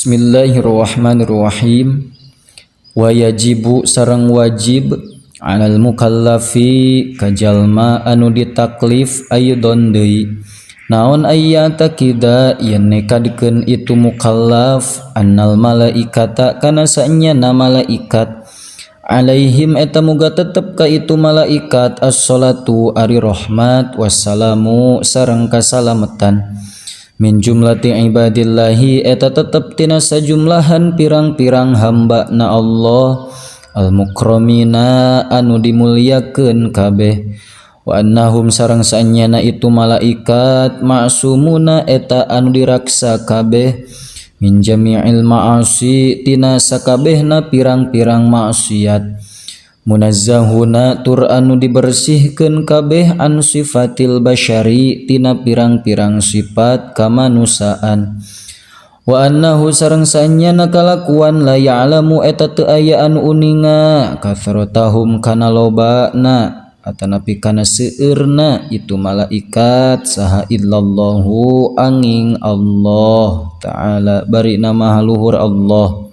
Bismillahirrahmanirrahim. Wa yajibu sareng wajib alal mukallafi ka jalma anu ditaklif aidon deui naon ayyatakida yen nekadkeun itu mukallaf annal malaikata kana saenyana malaikat alaihim eta muga tetep ka itu malaikat as-salatu ari rahmat wassalamu sareng kasalametan min jumlati ibadillahi eta tetep tina sajumlahan pirang-pirang hamba na Allah al-mukramina anu dimuliakeun kabeh wa annahum sareng saenyana itu malaikat ma'sumuna eta anu diraksa kabeh min jami'il ma'asi tina sakabehna pirang-pirang maksiat munazzahuna tur anu dibersihkeun kabeh an sifatil basyari tina pirang-pirang sifat kamanusiaan wa annahu sareng saenyana kalakuan la ya'lamu eta teu aya anu uninga kathratahum kana lobana atanapi kana seueurna itu malaikat saha illallahu anging Allah ta'ala bari nama luhur Allah.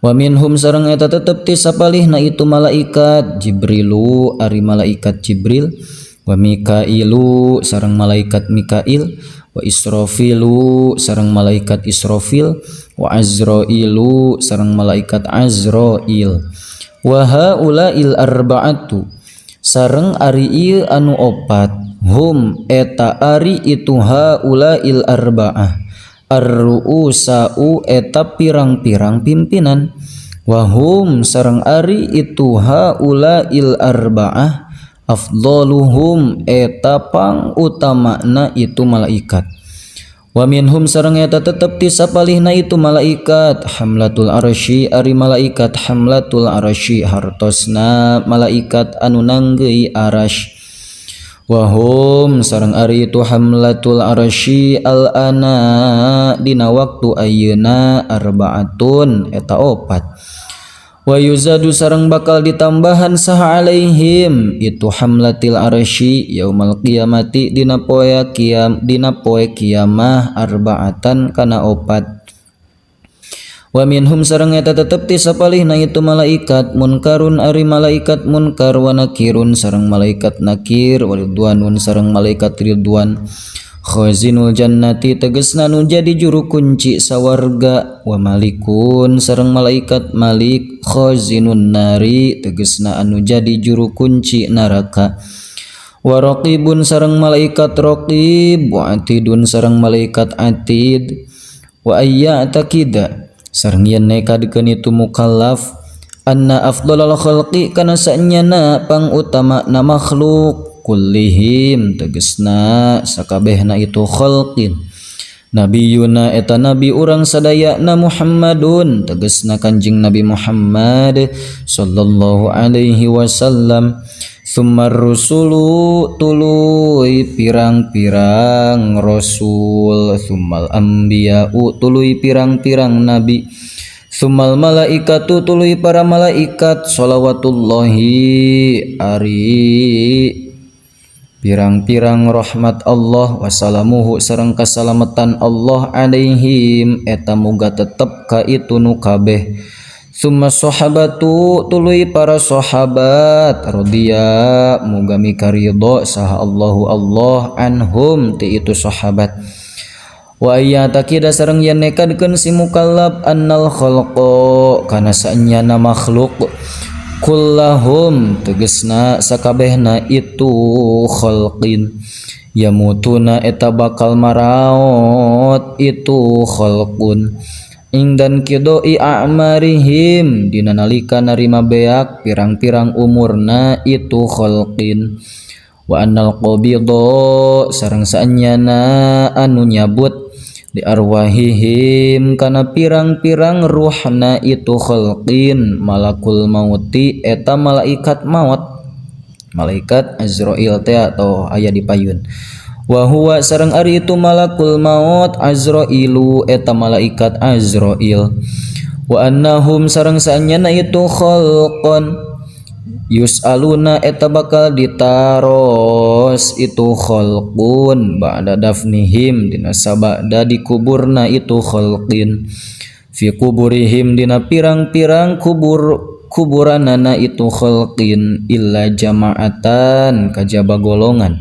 Wa minhum sareng eta tetep ti sapalihna itu malaikat Jibrilu ari malaikat Jibril wa Mikailu sareng malaikat Mikail wa Israfilu sareng malaikat Israfil wa Azrailu sareng malaikat Azrail wa haulail arba'atu sareng ari ieu anu opat hum eta ari itu haulail arba'ah ar-ru'usa'u eta pirang-pirang pimpinan wahum sareng ari itu haulail arba'ah afdaluhum eta pangutamana itu malaikat wa minhum sareng eta tetep ti sapalihna itu malaikat hamlatul arsy ari malaikat hamlatul arsy hartosna malaikat anu nanggeuy arasy wahum sareng ari itu hamlatul arsy al-ana dina waktu ayeuna arbaatun eta opat wa yuzadu sareng bakal ditambahan saha alaihim itu hamlatil arsy yaumal qiyamati dina poe kiam dina poe kiamah arbaatan kana opat wa minhum sareng eta tetep ti sapalihna itu malaikat munkarun ari malaikat munkar wa nakirun sareng malaikat nakir wa ridwanun sareng malaikat ridwan khazinul jannati tegesna nu jadi juru kunci sawarga wa malikun sareng malaikat malik khazinun nari tegesna anu jadi juru kunci neraka wa raqibun sareng malaikat raqib wa atidun sareng malaikat atid wa ayya'takida sareng yen nekadkeun itu mukallaf anna afdalal khalqi kana saenyana pangutamana makhluk kullihim tegesna sakabehna itu khalqin nabiyuna eta nabi urang sadayana Muhammadun tegesna Kanjeng Nabi Muhammad sallallahu alaihi wasallam summa rusulu tuluy pirang-pirang rasul summal anbiya'u tuluy pirang-pirang nabi summal malaikatu tuluy para malaikat sholawatullahi ari pirang-pirang rahmat Allah wassalamuhu sareng kasalamatan Allah alaihim eta muga tetep ka itu nu kabeh summa sahabatu tuluy para sahabat radhiya muga mikaridho saha Allahu Allah anhum ti itu sahabat wa ayyatakida sareng yen nekadkeun si mukallaf annal khalqa kana saenyana makhluk kullahum tegesna sakabehna itu khalqin yamutuna eta bakal maraot itu khalqun ingdan kidoi a'marihim dina nalika narima beak pirang-pirang umurna itu khalqin wa annal qabidha sareng saenyana anu nyabut di arwahihim kana pirang-pirang ruhna itu khalqin malakul mauti eta malaikat maut malaikat Azrail teh atau aya di payun wa huwa sareng ari itu malakul maut Azrailu eta malaikat Azrail wa annahum sareng saenyana itu khalqon Yus'aluna eta bakal ditaros itu khalqun ba'da dafnihim dina sabada dikuburna itu khalqin fi kuburihim dina pirang-pirang kuburanana itu khalqin illa jama'atan kajaba golongan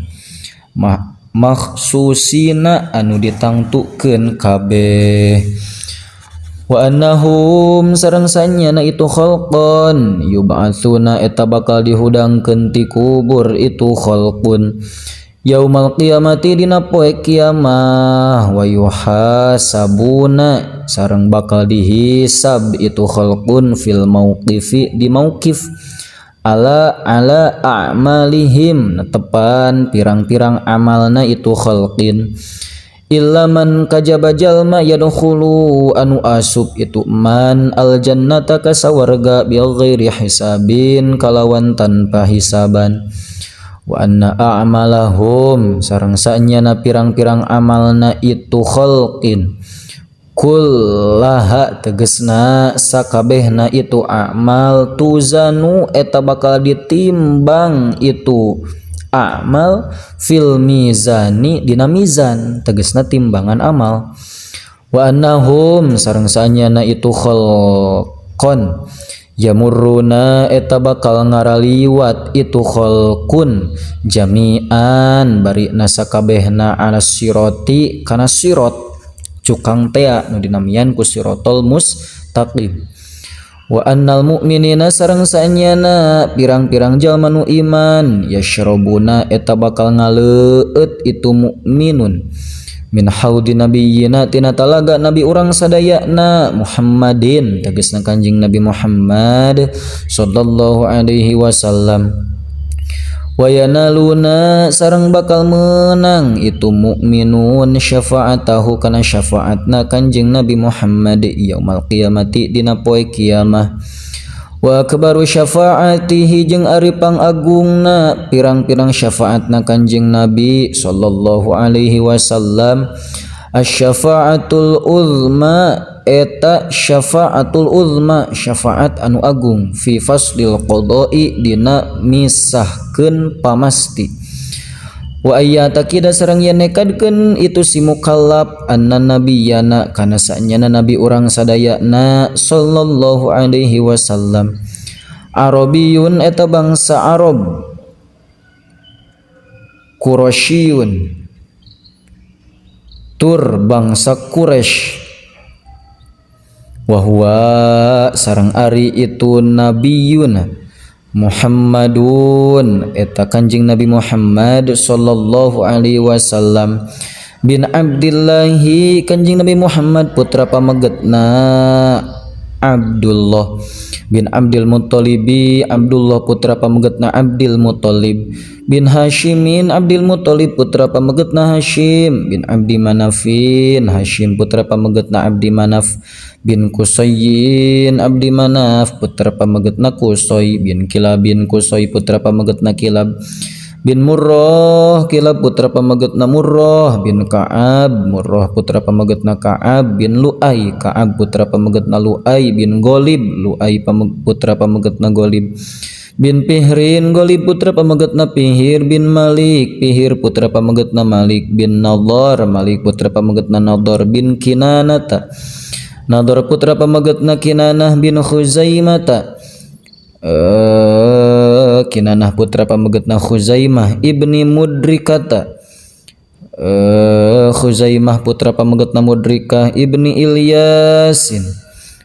makhsusina anu ditangtukeun kabeh. Wa annahum sareng sanyana itu khalqan yub'atsuna eta bakal dihudangkeun ti kubur itu khalqun yaumal qiyamati dina poe kiamah wa yuhasabuna sareng bakal dihisab itu khalqun fil mauqifi di mauqif ala a'malihim netepan pirang-pirang amalna itu khalqin illa man kajaba jalma yadkhulu anu asup itu man aljannata ka sawarga bi ghairi hisabin kalawan tanpa hisaban. Wa anna a'malahum sareng sanyana pirang-pirang amalna itu khalqin kullaha tegesna sakabehna itu amal tuzanu eta bakal ditimbang itu amal fil mizani dina mizan tegesna timbangan amal. Wa annahum sareng sanyana itu khalqon yamurruna eta bakal ngaraliwat itu khalqun jami'an bari nasakabehna ala siroti kana sirot cukang tea nu dinamian ku sirotol mustaqim. Wa annal mu'minina sareng sanyana pirang-pirang jalma nu iman yashrabuna eta bakal ngaleueut itu mukminun min haudi nabiyina tina talaga nabi urang sadayana Muhammadin tegasna Kanjeng Nabi Muhammad sallallahu alaihi wasallam. Wa yanaluna sareng bakal menang itu mukminun syafaatahu kana syafaatna Kanjeng Nabi Muhammad yaumal qiyamati dina poe kiamah. Wa akbaru syafaatihi jeung ari pangagungna pirang-pirang syafaatna Kanjeng Nabi sallallahu alaihi wasallam asyafaatul uzma eta syafaatul uzma syafaat anu agung fi faslil qada'i dina misahkeun pamasti. Wa ayyata kida sareng yen nekadkeun itu si mukallaf anna nabiyana kana sanyana nabi urang sadayana sallallahu alaihi wasallam arabiyun eta bangsa Arab Quraisyun tur bangsa Quraisy wa huwa sareng ari itu nabiyuna Muhammadun eta Kanjeng Nabi Muhammad sallallahu alaihi wasallam bin Abdillahi Kanjeng Nabi Muhammad putra pamegetna Abdullah bin Abdul Muttalibi Abdullah putra pamegetna Abdul Muttalib bin Hashimin Abdul Muttalib putra pamegetna Hashim bin Abdi Manafin Hashim putra pamegetna Abdi Manaf bin Qusayyin Abdi Manaf putra pamegetna Qusay bin Kilabin Qusay putra pamegetna Kilab bin Murrah Kilab putra pamegetna Murrah bin Ka'ab Murrah putra pamegetna Ka'ab bin Lu'ay Ka'ab putra pamegetna Lu'ay bin Ghalib Lu'ay putra pamegetna Ghalib bin Pihrin Ghalib putra pamegetna Pihir bin Malik Pihir putra pamegetna Malik bin Nadhar Malik putra pamegetna Nadhar bin Kinanata Nadhar putra pamegetna Kinanah bin Khuzaimata Kinanah putra pamegetna Khuzaimah ibni Mudrikata Khuzaimah putra pamegetna Mudrikah ibni Ilyasin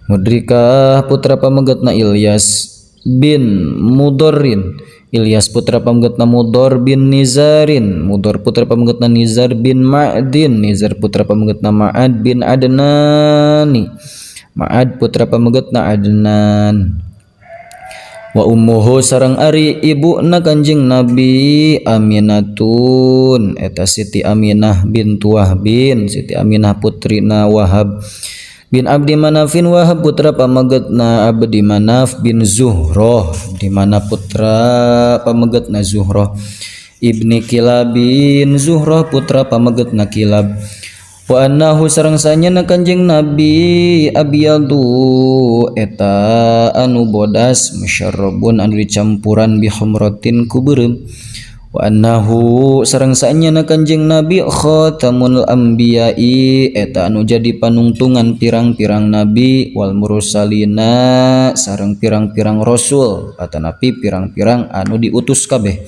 Mudrikah putra pamegetna Ilyas bin Mudorin Ilyas putra pamegetna Mudor bin Nizarin Mudor putra pamegetna Nizar bin Ma'din Nizar putra pamegetna Ma'ad bin Adnani Ma'ad putra pamegetna Adnan. Wa ummuhu sareng ari ibuna Kanjeng Nabi Aminatun eta Siti Aminah bintu Wahbin Siti Aminah putrina Wahab bin Abdi Manafin Wahab putra pamegetna Abdi Manaf bin Zuhroh di mana putra pamegetna Zuhroh ibni Kilabin Zuhroh putra pamegetna Kilab. Wa annahu sareng sanyana Kanjeng Nabi abyadu eta anu bodas musyarrabun anu dicampuran bi humratin ku beureum. Wa annahu sareng sanyana Kanjeng Nabi khatamul anbiya'i eta anu jadi panungtungan pirang-pirang nabi wal mursalina sareng pirang-pirang rasul atanapi pirang-pirang anu diutus kabeh.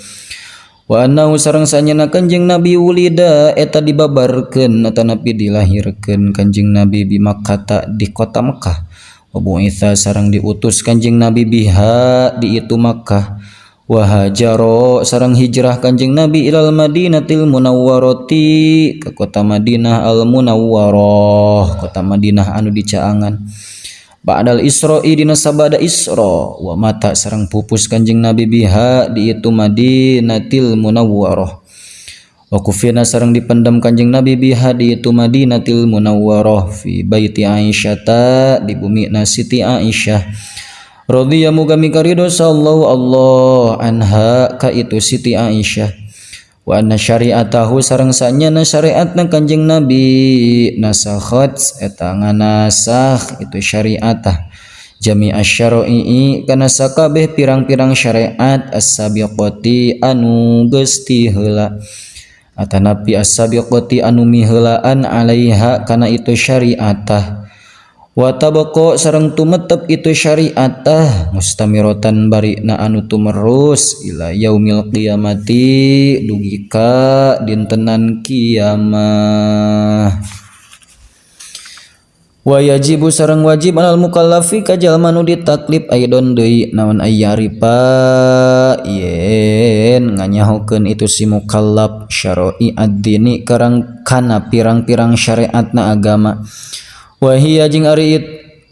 Wa annahu sareng sanyana Kanjeng Nabi wulida eta dibabarkeun atanapi dilahirkeun Kanjeng Nabi bi Makkah di kota Mekah. Wa bu'itsa sareng diutus Kanjeng Nabi biha di itu Makkah. Wa hajaro sareng hijrah Kanjeng Nabi ilal Madinatil Munawwarati ke kota Madinah al Munawwarah, kota Madinah anu dicaangan. Ba'dal Isra'i dina sabada Isra wa mata sareng pupus Kanjeng Nabi biha di itu Madinatil Munawwarah. Wa kufina sareng dipendam Kanjeng Nabi biha di itu Madinatil Munawwarah fi baiti Aisyata di bumi na Siti Aisyah radhiya muga mikaridho sallallahu Allah anha ka itu Siti Aisyah. Wa anna syari'atahu sareng sanyana syariatna Kanjeng Nabi nasakhat eta nganasakh itu syariatah jami'a syara'i kana sakabeh pirang-pirang syariat as-sabiqati anu geus ti heula atanapi as-sabiqati anu miheulaan alaiha kana itu syariatah. Wa tabaqo sareng tumetep itu syariatah mustamiratan barina anu tumerus ila yaumil qiyamati dugi ka dintenan kiamah. Wa yajibu sareng wajib alal mukallafi ka jalma nu ditaklif aidon deui naon ayyarifa yen nganyahokeun itu si mukallaf syara'i ad-dini karang kana pirang-pirang syariatna agama. Wahia jeung ari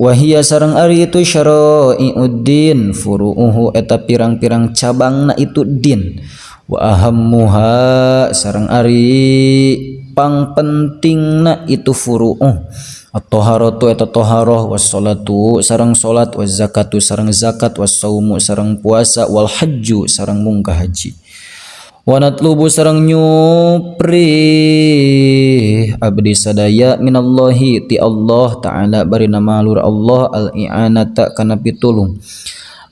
wahia sareng ari itu syara'iuddin furu'uhu eta pirang-pirang cabangna itu din. Wa ahammuha sareng ari pangpentingna itu furu'uh at-taharatu eta taharah was salatu sareng salat waz zakatu sareng zakat was saumu sareng puasa wal hajju sareng munggah haji. Wa natlubu sareng nyupri abdi sadaya minallahi ti Allah ta'ala barina malur Allah al-i'anata kana pitulung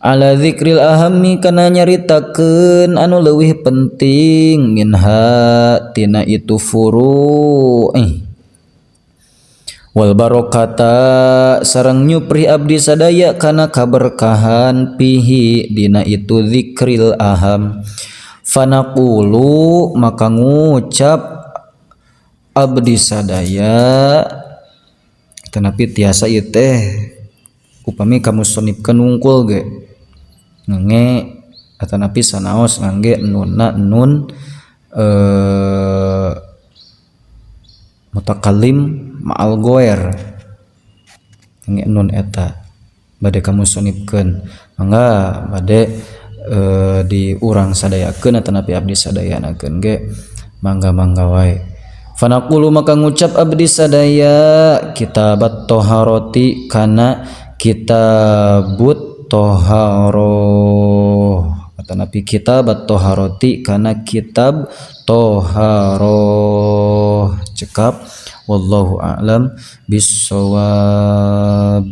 ala zikril ahammi kana nyaritakeun anu leuwih penting minha tina itu furu wal barokata sareng nyupri abdi sadaya kana kaberkahan pihi dina itu zikril aham. Fanaqulu maka ngucap abdi sadaya tetapi tiasa ieu teh upami kamusonipkeun wungkul ge ngenge atanapi sanaos ngangge nunna nun mutakallim ma'al goer ngenge nun eta bade kamusonipkeun mangga bade di urang sadayakeun atanapi abdi sadayanakeun ge mangga-mangga wae. Fanaqulu maka ngucap abdi sadaya kitabat toharoti kana kitabut toharoh atanapi kitabat toharoti kana kitab toharoh cekap. Wallahu a'lam bissawab.